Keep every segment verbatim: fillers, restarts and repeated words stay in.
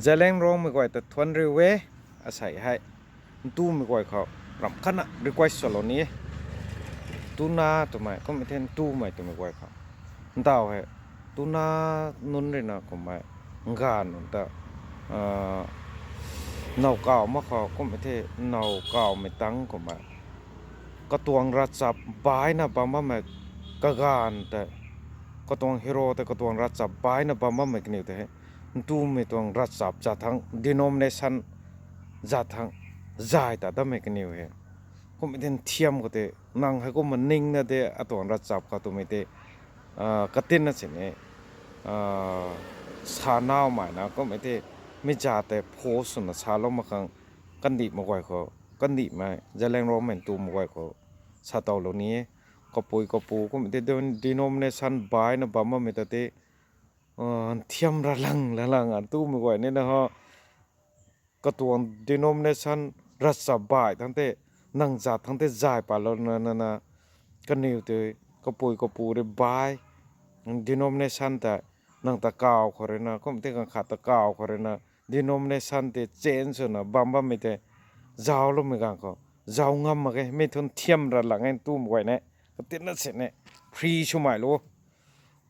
Zeliangrongmei guay ta thuanc riu e, asei hei. Ntumei guay khou ramh khatna request swlou ni e. Tuna twmei, kummei the ntumei twmei guay khou. Ntaw hei, tuna nunc ruina kummei, nganv nunc ta, ah, now kaw mak khou, kummei the now kawmei tangc kummei. Katuang ravchap baihna bam bammei kaganv tei, katuang hero tei katuang ravchap baihna bam bammei kaniw tei hei, ntumei tuang ravchap zat thangc, denomination zat thangc, zay ta dammei kaniw hei. Kummei the nthiam khou tei, nang hei kumna ningna de atuang ravchap khou twmei tei, ah, katinna sini, ah, sa naumei na, kummei the, mi zat tei pho swna salou mak khang, kandihmei guay khou, kandihmei, Zeliangrongmei ntumei guay khou, sa towlou ni e. Kapui kapu, kummei the, denomination baihna bam bammei ta tei, ah, nthiam ralang, lalang, ntumei guay nina ho. Katuang denomination ravchap baih thangc tei, nang zat thangc tei zay palouna, na, na, kaniw tei, kapui kapu rui baih, denomination tei, nang ta kaw khou ruina, kummei the ganv khat ta kaw khou ruina, denomination tei change swna bam bammei tei, zaucloumei ganv khou, zauc ngam mak ge, mi thu nthiam ralang e ntumei guay ne, katinna sini, free swmei lou.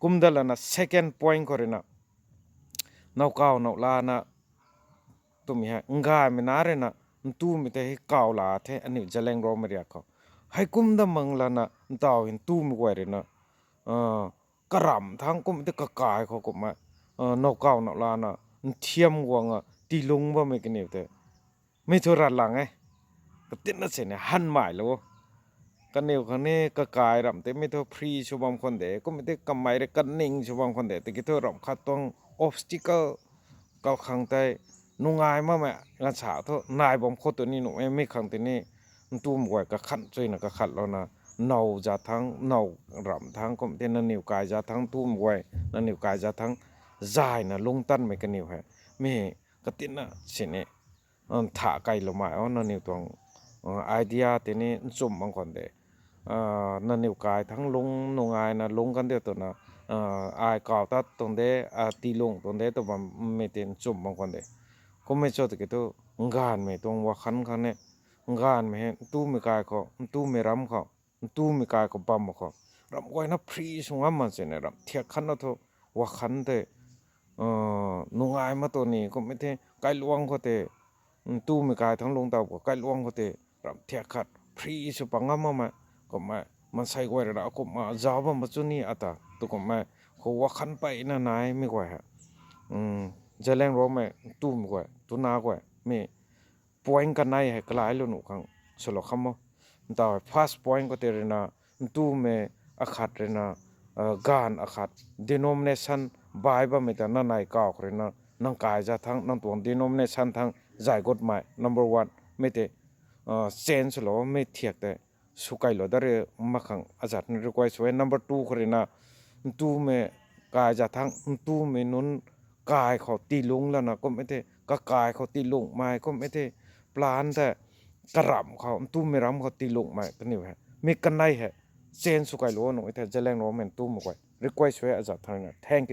Kumdat lana second point khou ruina, now kaw now lana, twmei hei, ngaymei na ruina, ntumei tei hei kaw la the, aniu Zeliangrongmei riak khou. Heikum dat mak lana, ntaw hei ntumei guay ruina, ah, karamh thangc kummei the kakai khou kummei, ah, now kaw now lana, nthiam guang a, tiilung bammei kaniw tei. Mi thu ravlang e. Katinna sini hanmei lou. Kaniw khang ni kakai ramh tei mi thu free sw bam khwan de, kummei the kamei rui kaning sw bam khwan de, tiki thu ramh khat tuang obstacle kaw khang tei, nungai makmei ganv sa thu nai bam khou tu ni nuh e, mi khang tei ni, ntumei guay kakhan chuyna kakhatlouna, now zat thangc, now ramh thangc, kummei the nangniw kai zat thangc, ntumei guay, nangniw kai zat thangc, zayna lungc tanmei kaniw hei. Mi katinna sini, ah, ntha kailoumei o, nangniw tuang, ah, idea tei ni nchumh bam khwan de. Ah, nangniw kai thangc lungc nungaina lungc kan de twna, ah, ai kaw tat tuang de, ah, tiilung tuang de tw bammei tei nchumh bam khwan de. Kummei cho tiki thu, nganvmei tuang wakhan khang ni, nganvmei hei ntumei kai khou, ntumei ramh khou, ntumei kai khou bam mak khou, ramh guayna free sw ngam mak sini ramh thiak khatna thu, wakhan tei, ah, nungai mak tu ni, kummei the kailuang khou tei, ntumei kai thangc lungc taw khou kailuang khou tei, ramh thiak khat free sw pat ngam makmei, kummei, maansei guay rui na kumna zauc bam mak chu ni ata, tu kummei, khou wakhan peyna naimei guay hei. Zeliangrongmei ntumei guay, tuna guay, mi point kanei hei kalai lou nuh khang, swlou kham o. Ntaw hei first point khou tei ruina, ntumei akhat ruina, ah, ganv akhat, denomination baih bammei ta nanei kaw khou ruina, nang kai zat thangc, nang tuang denomination thangc, zay gutmei, number one, mi tei, ah, change swlou, mi thiak tei, sw kailou dat ri mak khang azat ni request sw e. Number two khou ruina, ntumei kai zat thangc, ntumei nunc kai khou tiilung lana, kummei the kakai khou tiilungmei, kummei the plan tei karamh khou, ntumei ramh khou tiilungmei kaniw hei. Mi kanei hei, change sw kailou nuh e the, Zeliangrongmei ntumei guay. Request sw e azat thangc ruina. Thank you.